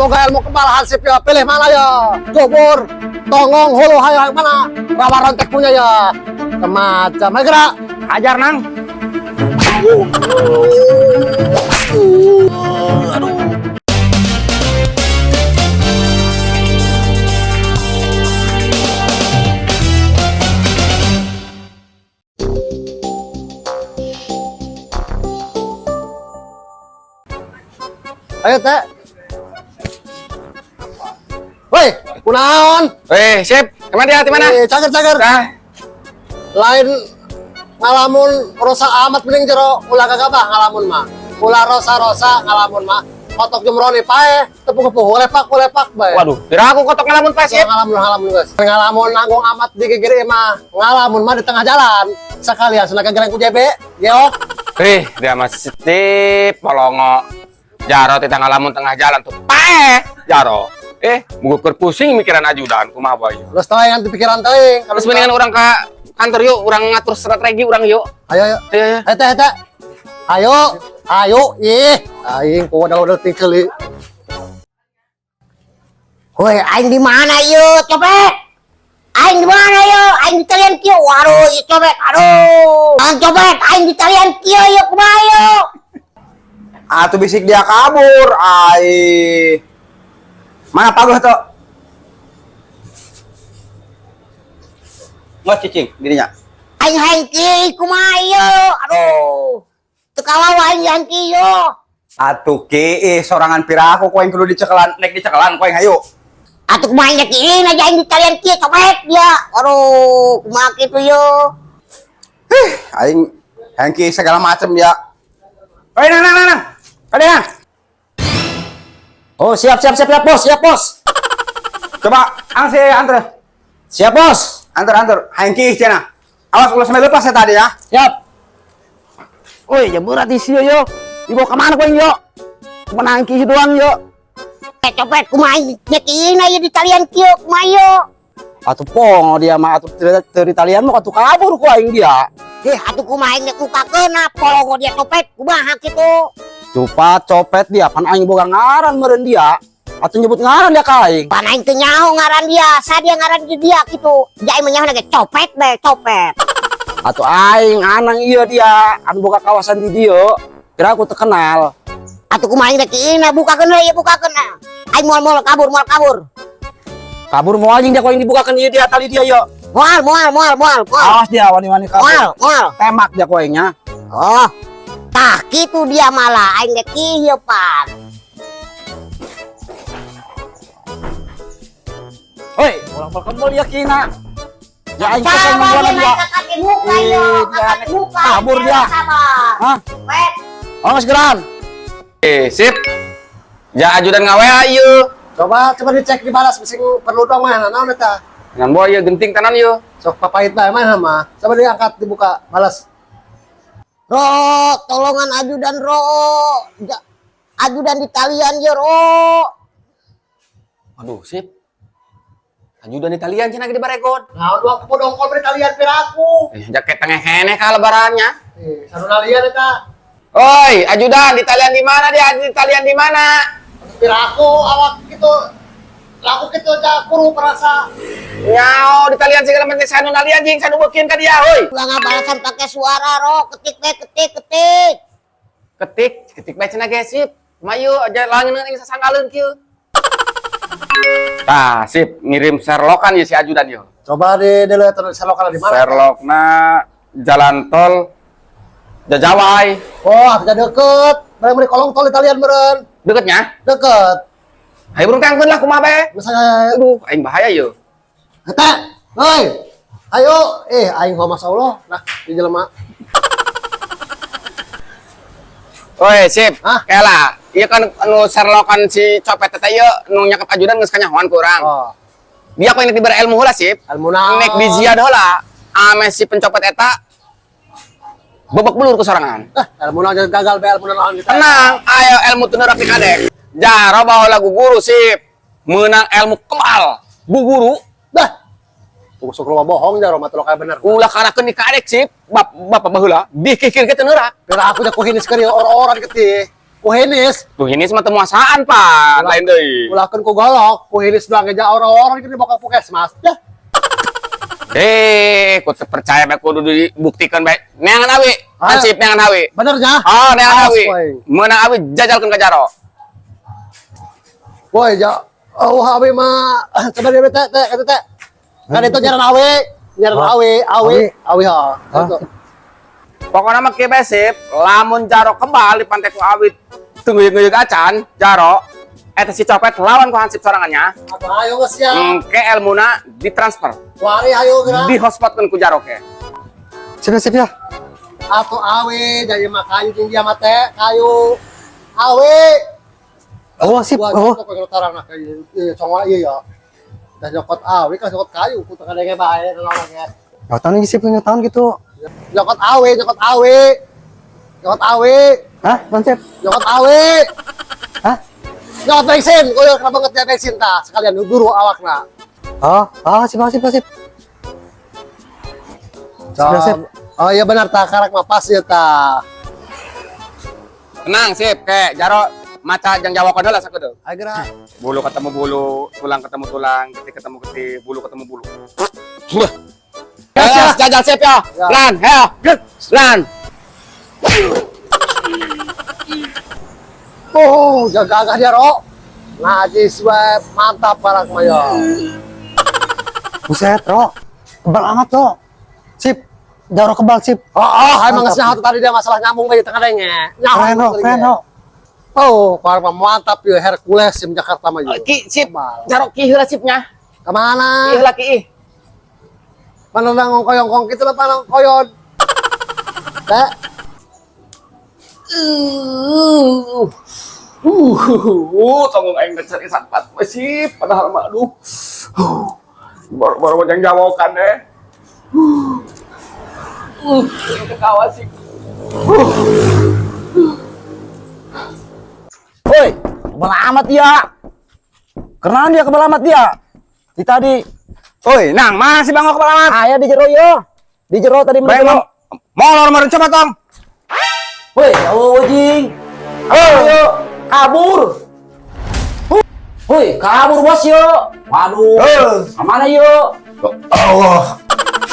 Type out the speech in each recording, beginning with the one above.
boga ilmu kebal hansip ya. Pilih mana ya? Jobor, tongong, hulu hayo yang mana? Rawa rontek punya ya. Semacam, ayo gerak. Ajar nang. Ayo teh. Woi, kunaon? Eh, sip. Kemana dia? Di mana? Eh, cager cager. Ah, Lain ngalamun rosa amat mending jero ulah gagabah ngalamun mah. Ulah rosa-rosa ngalamun mah. Kotok jemroni pae, tepung kepuh lepak lepak bae. Waduh, kira aku kotok ngalamun pas, sip. Ngalamun ngalamun guys. Ngalamun nanggung amat di gigir mah. Ngalamun mah di tengah jalan. Sekalian sudah gereng ku JB, geok. Eh, dia mah sip polongo. Jaro teh ngalamun tengah jalan tuh. Pae, jaro. Eh, muga pusing mikiran ajudan kumaha bae. Terus teuing yang pikiran teuing. Terus mendingan orang ke kantor yuk, orang ngatur strategi orang yuk. Ayo ayo. Ayo, ayo. Ayo teh teh. Ayo, ayo, ih, aing ku modal-modal tingkeli. Woi, aing di mana yuk, copet? Aing di mana yuk? Aing di talian kieu. Waduh, ieu copet. Aduh. Aing copet, aing di talian kieu yuk, kumaha yuk? Atuh bisik dia kabur. Ai. Mana paguh tuh? Nggak cicing dirinya. Aing hangki kumaha yuk? Aduh. Teu kawawa aing hangki yuk. Atuh ki sorangan piraku ku aing kudu dicekelan, nek dicekelan ku aing hayu. Atuh kumaha nya kieu aja aing di talian kieu copet dia. Aduh, kumaha kitu yuk? Hih, aing hangki segala macem ya. Oi, nang nang nang. nang. Kade nang. Oh, siap, siap, siap, siap, bos, siap, bos. Coba ang si anter. Siap, bos. Anter anter. Hangki cenah. Awas ulah sampai lepas ya tadi ya. Siap. Woi, ya berat isi yo. Dibawa kemana kau yo? Menangki doang yo. Eh, copet kumaha nya kieu aja di talian kieu kumaha yuk? Atuh pong dia mah atuh dari talian mah atuh kabur ku aing dia. Eh, atuh kumaha nya bukakeun polongo dia copet kumaha kitu? Cupat copet dia pan aing boga ngaran meureun dia. Atuh nyebut ngaran dia ka aing. Pan aing teu nyaho ngaran dia, sa dia ngaran di dia kitu. Jai mah nyaho ge copet bae, copet. Atuh aing anang iya dia anu boga kawasan di dieu. Kira aku terkenal. Atuh kumaha aing rek ieu bukakeun we, ieu bukakeun. Aing moal-moal kabur, moal kabur. Kabur mau anjing dia kau yang dibukakan iya dia tali dia yo. Moal, moal, moal, moal, moal. Awas dia wani-wani kabur. Moal, moal. Tembak dia kau aingnya. Oh. Tah kitu dia malah aing rek ieu pan. Hoi, ulah kembali ya kina. Ya aing kesel Sabar nungguan dia dia. naik kaki muka Ih, yo, dia kaki naik muka. kabur dia. Sabar. Hah? Wet. Oh, segeran. Eh, sip. Ja ajudan ngawea ieu. Coba coba dicek dibalas bising perlu dong mah naon eta. Ngan boy ieu genting tanan ieu. Sok papahit bae mah mah. Coba diangkat dibuka, balas. Ro, tolongan ajudan ro. Ajudan di talian ye ro. Aduh, sip. Ajudan di talian cenah gede barekod. Naon dua kupu dongkol beri talian piraku. Eh, jaket tengah keneh ka lebarannya. Eh, saruna lian eta. Oi, ajudan di talian di mana dia? Di talian di mana? Piraku awak gitu laku gitu aja kuru perasa. Nyao di talian segala macam sanu nalian jeung sanu beukeun ka dia, hoi. Ulah ngabalasan pakai suara ro, ketik we, ketik, ketik. Ketik, ketik bae cenah ge sip. Mayu aja langeun ing sasanggaleun kieu. Tah, sip, ngirim Sherlockan ye si ajudan yo. Coba di dilihat Sherlock di mana? Sherlockna jalan tol Jajawai. Oh, tidak deket. Barang beri kolong tol di talian meureun. Deketnya? Deket. Hayu burung tangkeun lah kumaha bae. Misalnya Aduh, aing bahaya yo. Eta, hoi. Ayo, eh aing mah Allah. Nah, di jelema. Oi, sip. Hah? Kela, ieu kan anu Sherlockan si copet teh ieu nu nyakep ajudan geus kanyahoan ku urang. Oh, Dia kok ini diberi ilmu heula sip. ilmu naon? Nek diziad heula, ame si pencopet eta bebek belur ku sorangan. Eh, ilmu naon jangan gagal be ilmu naon kita. Tenang, ayo ilmu teu neurak di kadek. Jaro baheula lagu guru sip. Menang ilmu kebal. Bu guru, Dah. Tunggu sok loba bohong jaro mah kayak bener. ulah karakeun di kadek sip. Bap bapak baheula dikikir ke teu neurak. Pira aku teh kuhinis keur orang-orang ketih. Ku hinis. Tuh ini mah temuasaan, Pak. Lain deui. Ulahkeun ku golok, ku hinis doang aja orang-orang ini dibawa ke puskesmas. Ya. Eh, ku teu percaya bae kudu dibuktikan bae. Neangan awi, Ayo. hansip neangan awi. Bener nya? Oh, neangan Awas, awi. woi. Meunang awi jajalkeun ka jaro. Woi, ja. Oh, awi mah coba dia teh teh teh teh. Kan itu nyaran awi, nyaran Hah? awi, awi, awi ha. Hah? Itu. Pokoknya mah kieu bae sip, lamun jaro kebal di pantai ku awi teu ngeuyeuk-ngeuyeuk acan, jaro eta si copet lawan ku hansip sorangannya. Apa ayo geus ya. Engke elmuna ditransfer, Wari ayo geura. di hotspotkeun ku jaro ke. Sip ya, sip ya. Atau awi jadi mah kayu jeung dia mah teh, kayu. Awi. Oh, sip. Wah, Oh. kok kalau tarang nak ieu congol ieu ya. Dah nyokot awi kan nyokot kayu ku teu kadenge bae nolong ge. Nggak tahun ini sip, nggak tahun gitu. Nyokot awi, nyokot awi. Nyokot awi, Hah? Mantep. nyokot awi. Hah? Nyokot bensin, kuy kenapa ngetia bensin tah sekalian buru awakna. Oh, oh, sip, oh, sip, oh, sip. Sip, ya, sip. Oh iya benar tah karak mah pas ya tah. Tenang sip, ke jaro maca jang jawakeun heula sakedeung. Ayo geura. Bulu ketemu bulu, tulang ketemu tulang, getih ketemu getih, bulu ketemu bulu. Buah. Ya, jajal sip ya. Ya. Lan, ya. Lan. Oh, jaga agak dia ro. Najis we, mantap karak mah ya. Buset, Ro. Kebal amat, Ro. Sip. Jaro kebal, sip. Oh, oh, emang Mantap. geus nyaho tadi dia masalah nyambung bae di tengah denge. Nyaho Keren, Ro. tadi Keren, ge. Ro. Oh, karak mah mantap ya Hercules di Jakarta mah ya. Ki sip. Kebal. Jaro ki heula sipnya. Kemana? Ki heula ki ih. Mana udah ngongkoyongkong gitu lah panang koyon. Teh. Tanggung aing geus cari sapat sip padahal mah aduh. Baru baru jang jawakan deh. Ketawa sih. Woi, kebal amat dia. Kenaan dia kebal amat dia. Di tadi Oi, nang masih bangga kepala amat. aya di jero yo. Di jero tadi Baik, jero. mau molor meureun coba tong. Woi, oh jing. Ayo, kabur. Woi, kabur bos yo. Waduh. Kemana yo? Allah.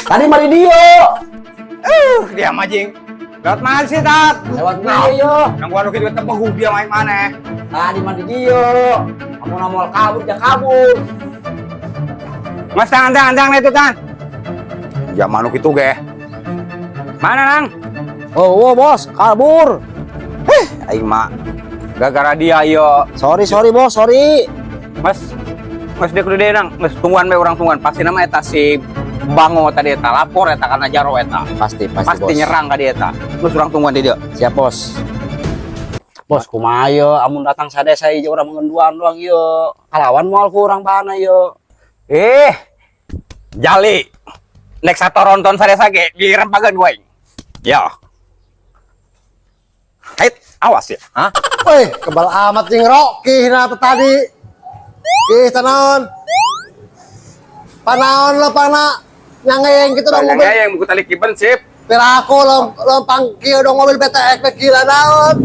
Tadi mari dia. Dia mah jing. Lewat mana sih, Tat? Lewat mana yo? Nang gua nu kitu tepegu dia main mana? Tadi mandi dia. Kamu nomor kabur dia kabur. Mas tangan tangan tangan itu tan. Ya manuk itu ge. Mana nang? Oh, oh bos, kabur. Aing mah gara-gara dia yo. Sorry, sorry bos, sorry. Mas Mas dia kudu nang, Mas tungguan bae urang tungguan. Pasti nama eta si Bango tadi eta lapor eta karena jaro eta. Pasti, pasti, Pasti bos. nyerang ka dia eta. Terus urang tungguan di dia. Siap, bos. Bos, kumaha yo, amun datang sadesa ieu urang mengenduan doang yo. Kalawan moal ku urang bahana yo. Eh. Jali. Nek satoronton sadesa ge dirempageun ku aing. Ya. Hait, awas ya. Hah? Woi, kebal amat jing ro, kih na tadi. Kih tanaon. Panaon lo pana nyangeng gitu dong mobil. Yang buku tali kiben sip. Piraku lo lompang kieu dong mobil BTX be gila naon.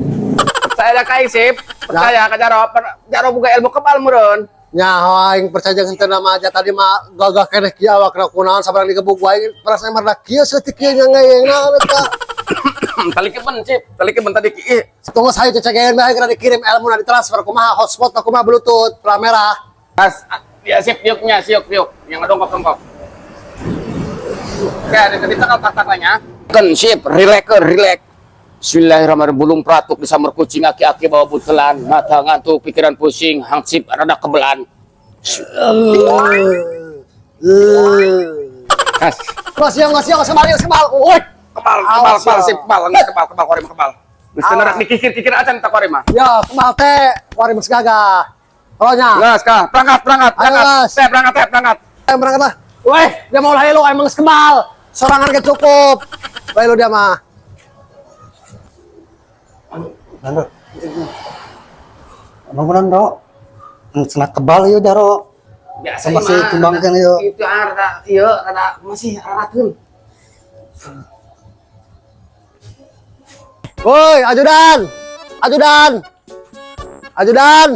Percaya ka aing sip. Percaya ka jaro. Jaro buka ilmu kebal meureun. Nyaho aing percaya jeung henteu nama aja tadi mah gagah keneh kieu awakna kunaon sabarang digebuk wae perasaan mah kieu saeutik kieu nyangeng naon eta. Tali kiben sip. Tali kiben tadi ki. ih. Tunggu saya cecekeun bae geura dikirim ilmu na ditransfer kumaha hotspot kumaha bluetooth pla merah. Mas, ya sip diuknya, siuk siuk. Yang ngedongkok dongkok. Oke, ada tadi cakal tak-taklanya. Kan sip, relax relax. Bismillahirrahmanirrahim. Bulung pratuk disamber kucing aki-aki bawa butelan, mata ngantuk, pikiran pusing, hangsip rada kebelan. Kas. Nggak siang, nggak siang, kembali, kembali. Woi, Kebal, kebal, Awas, kebal, ya. sip, kebal, enggak kebal, kebal, kori mah kebal. Geus teu nerak dikikir-kikir acan tak kori mah. ya, kembal teh, wari geus gagah. Ronya, Geus, kah, berangkat, berangkat, Ayo, berangkat. Mas. Teh, berangkat, teh, berangkat. ayo berangkat lah. Weh, dia mau lahir lu, emang geus kebal. Sorangan ke cukup. Weh lu dia mah. Nando. Bangunan, Ro. Senat kebal ieu jaro. Biasa Masih tumbangkan ieu. Itu rada ieu rada masih rada Woi, ajudan. Ajudan. Ajudan.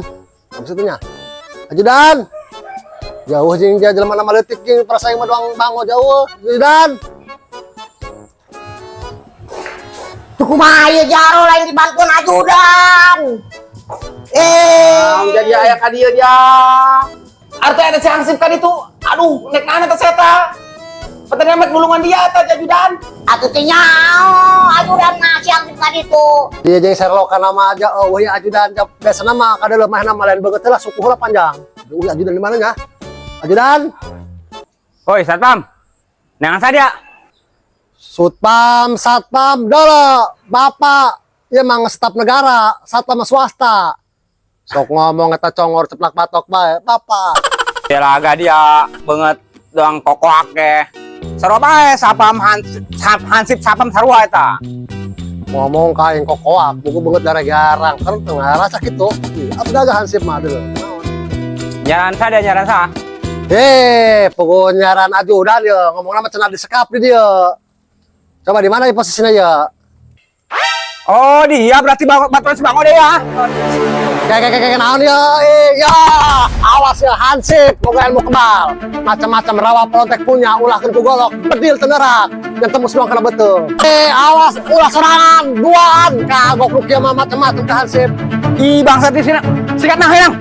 Maksudnya? Ajudan. Jauh jeung dia jelema nama leutik jeung perasaan mah doang bango jauh. Ajudan. Tuh kumaha ieu Jaro lain dibantuan ajudan. Eh, Jadi aya ka dieu dia. Arti ada si hansip kan itu. Aduh, nek mana teh eta? Petani amat nulungan dia eta ajudan. Atuh teh nyaho ajudan mah si Hansip tadi tuh. Dia jeung Sherlock nama aja, oh ya ajudan biasa nama kada lemah nama lain banget lah suku lah panjang. Aduh, ajudan di mana ya? Ajudan. Oi, satpam. Nengan saja. Sutpam, satpam, dolo, bapak, ya emang staf negara, satpam swasta. Sok ngomong eta congor ceplak batok bae, bapak. Ya laga dia banget doang kokoak ke. Sarua bae sapam hansip sapam sarua eta. Ngomong ka aing kokoak, buku banget darah garang, kan tengah rasa gitu. Apa gagah hansip mah dulu. Nyaran sa dia nyaran sa. Eh, pokoknya nyaran ajudan ya, ngomong nama cenah disekap di dia. Coba di mana ya posisinya ya? Oh, dia berarti baturan si Bango deh ya. Kayak kayak kayak naon ya? Eh, ya, awas ya hansip, moga ilmu kebal. Macam-macam rawa pelontek punya, ulah ku golok, bedil tenerak, yang tembus doang kena betul. Eh, awas, ulah serangan, duaan, kagok lu kieu mah macam-macam ke hansip. Ih, bangsat di sini. Sikat nah, yang.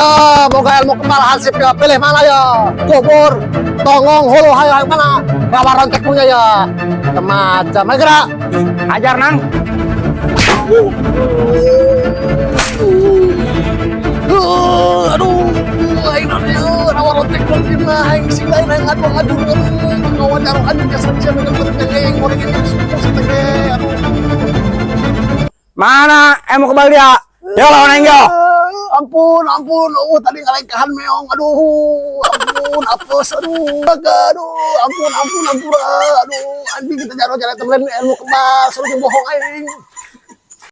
Ah, moga ilmu kebal hansip ya, pilih mana ya? Kubur, tongong, hulu, hayo, hayo mana? Rawa rontek punya ya. Macam-macam, ayo gerak. Hajar nang. Aduh, aing naon ieu, rawa rontek mungkin mah aing sing lain aing adu adu aduh, ngawa jaro adu jasa sia nu aing goreng ini pusing teh aduh. Mana ilmu kebal dia? Yo lawan aing yo. Ampun, ampun, oh tadi ngalengkahan meong, aduh, ampun, apes, aduh, aduh, ampun, ampun, ampun, aduh, anjing kita jaro jalan temen ilmu kebal, selalu bohong aing.